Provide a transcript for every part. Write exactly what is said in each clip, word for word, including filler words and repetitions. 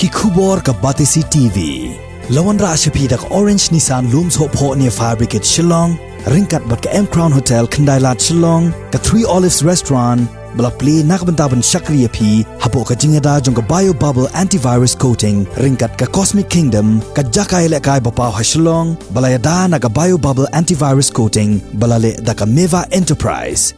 Ki khubor ka Batesi T V. La wanrah sha phi da ka Orange Nissan Lum Sohphoh near Fire Brigade Shillong, ryngkat bad ka M Crown Hotel Khyndailad Shillong, ka Three Olives Restaurant, ba la plie na ka bynta ban shakri ïa phi hapoh ka jingïada jong ka Bio Bubble Antivirus Coating, ryngkat ka Cosmic Kingdom, ka jaka ïalehkai ba paw ha Shillong, ba la ïada na ka Bio Bubble Antivirus Coating, ba la leh da ka Meva Enterprise.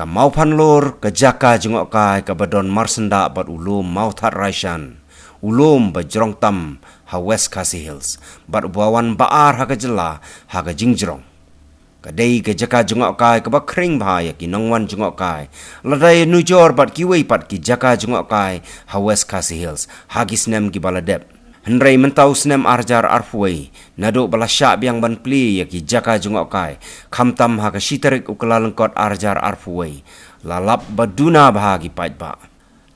Ka Mawphanlur, ka jaka jngohkai kaba don marsyndah bad u lum Mawthadraishan, u lum ba jrong tam ha West Khasi Hills, bad uba wan ba ar ha ka jylla ha ka jingjrong. Ka dei ka jaka jngohkai kaba khring bha ïa ki nongwan jngohkai, lada ïanujor bad kiwei pat ki jaka jngohkai ha West Khasi Hills ha ki snem kiba la dep. Hynrei mynta u snem ar hajar arphew wei, naduh ba la shah biang ban plie ïa ki jaka jngohkai, khamtam ha ka shi tarik u Kyllalyngkot ar hajar arphew wei, la lap ba duna bha ki paidbah.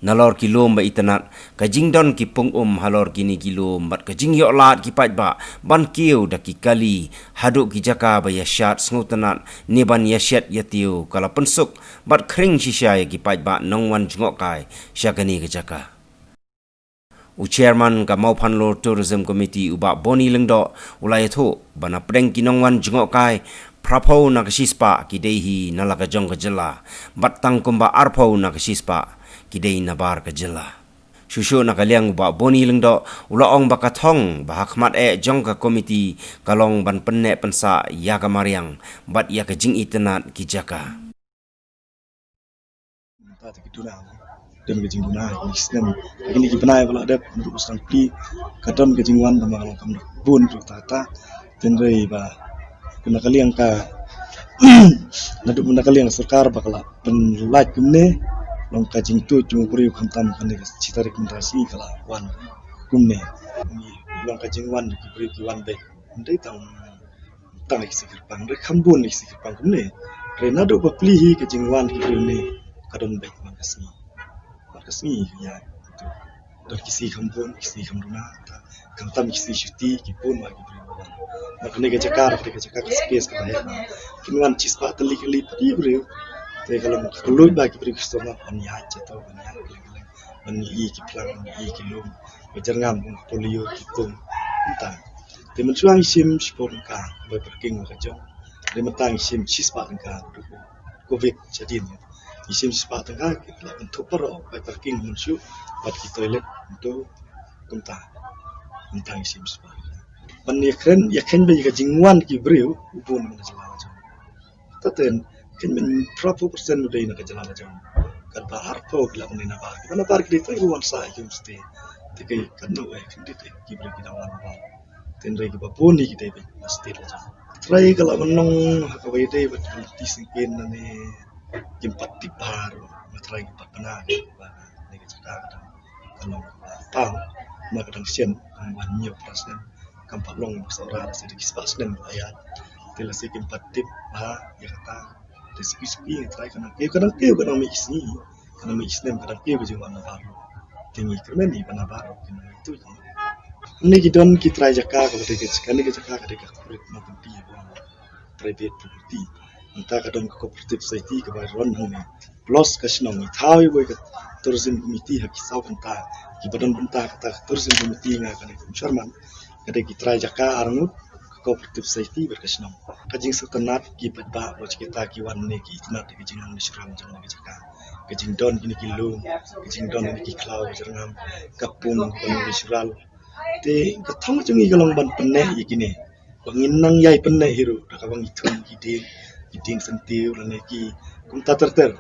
Nalor ki lum ba itynnad, ka jingdon ki pung um halor kine ki lum bad ka jingïoh lad ki paidbah ban kiew da ki kali haduh ki jaka ba ïashad sngewtynnad ne ban ïashet ïatiew, ka la pynsuk bad khring shisha ïa ki paidbah nongwan jngohkai sha kane ka jaka. U Chairman ka Mawphanlur Tourism Committee, u Bah Boni Lyngdoh, u la ïathuh ba na pdeng ki nongwan jngohkai, phraphew na ka shispah ki dei hi na la ka jong ka jylla, bad tang kumba arphew na ka shispah ki dei nabar ka jylla. Shuh shuh na ka liang u Bah Boni Lyngdoh u la ong ba ka thong ba ha khmat eh jong ka komiti ka long ban pynneh pynsah ïa ka mariang bad ïa ka jingitynnad ki jaka. Mynta te ki duna, don ka jingduna, ki snem, kine ki bnai ba la dep, mynta u snem pli, ka don ka jingwan da ma ka long kam da bun ruh ta ta, tynrei ba, kane ka liang ka, naduh kane ka liang sorkar ba ka la pynlait kumne, long ka jingtuid jong u briew khamtam kane ka shi tarik mynta shi ka la wan kumne. Long ka jingwan ki briew ki wan beit. Ym dei tang tang ïa ki sngi kyrpang, hynrei kham bun ïa ki sngi kyrpang kumne. Hynrei naduh ba pli hi ka jingwan ki briew ne ka don beit man ka sngi. Man ka sngi ïa. Don ki sngi kham bun, ki sngi kham duna, ta khamtam ki sngi shuti, ki bun bha ki briew ba wan. Bad kane ka jaka, kane ka jaka ka space kaba heh bha. Kin wan shispah tylli kali pat ki briew. Te ka long ka kylluid bha ki briew ki sngewtynnad ban ïaid shato, ban ïaid kylleng kylleng. Ban ïohi ki phlang, ban ïohi ki lum. Ba jyrngam kum ka polio ki pung. Mynta. Te mynshuwa ngi shim shiphew tyngka, bai parking ka jong. Te mynta ngi shim shispah tyngka, covid shadien. Ngi shim shispah tyngka, ki la kynthup baroh, bai parking mynshuwa, bad ki toilet, mynta, kumta. Mynta ngi shim shispah. Ban ïakren, ïakren ba ïa ka jingwan ki briew, u bun ban jingwan jong. Taten, kin men phraphew percent u dei na ka jylla la jong. Katba arphew ki la wan nabar. Kiba nabar ki dei tang wan sa ki homestay. Te ki katno eh, kin dei te ki briew ki dang wan nabar. Tynrei kiba bun hi ki dei beit na state la jong. Trai ka la ban long ha kaba ïadei bad ka lynti syngkien lane kim pat tip bha ruh. Nga trai kim pat pynah ki ba ne ka jaka ka dang ka long kaba tam. Ma ka dang shen, ka wan ñiew pra snem. Kam pat long ba sawra da shisha ki spah snem ba ïa. Te lashai kim pat tip bha ïa kata. Te suki suki nga trai ka dang kiew, ka dang kiew, ka dang mih ki sngi. Ka dang mih ki snem, ka dang kiew ka jingwan nabar. Te ngi kyrmen ïa ba nabar ki nang tu. Ni ki don ki trai jaka ka dei ka jaka, ni ka jaka ka dei ka corporate, na pynti ba private property. Mynta ka don ka cooperative society kaba run hangne. Plus ka shnong ngi thaw ïa ka tourism committee ha ki saw bynta. Kiba don bynta kata ka tourism committee nga kane kum chairman. Ka dei ki trai jaka arngut, ka cooperative society bad ka shnong. Ka jingsngewtynnad ki paidbah bad kita ki wan ne ki itynnad ki jingnang natural jong ka jaka. Ka jingdon kine ki lum, ka jingdon kine ki khlaw, ka jyrngam, ka pung, ka natural. Te ka thong jong ngi ka long ban pynneh ïa kine. Ba ngin nang ïai pynneh hi ruh, da kaba ngi thung ki dieng, ki dieng syntiew lane ki kumta ter ter.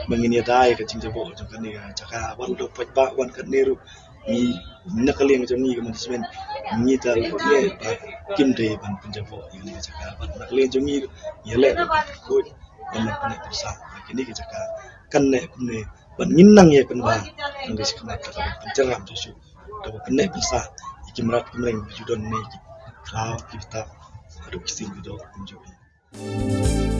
Ba ngin ïada ïa ka jingjaboh jong kane ka jaka, wat la dei paidbah wan katne ruh. Ngi na ka liang jong ngi ka management, ngi da ruh ngi ba kim dei ban pynjaboh ïa kane ka jaka. Bad na ka liang jong ngi ruh, ngi leh ruh ban khuid, ban nang pynneh pynsah ïa kane ka jaka. Kan neh kumne, bad ngin nang ïai pynbha. Nang dei shi khmat ka ban pynjynjar shuh shuh. Da ban pynneh pynsah ïa ki mrad ki mreng, ki ju don ne ki khlaw ki btap. Haduh ki sing ki doh kumjuh.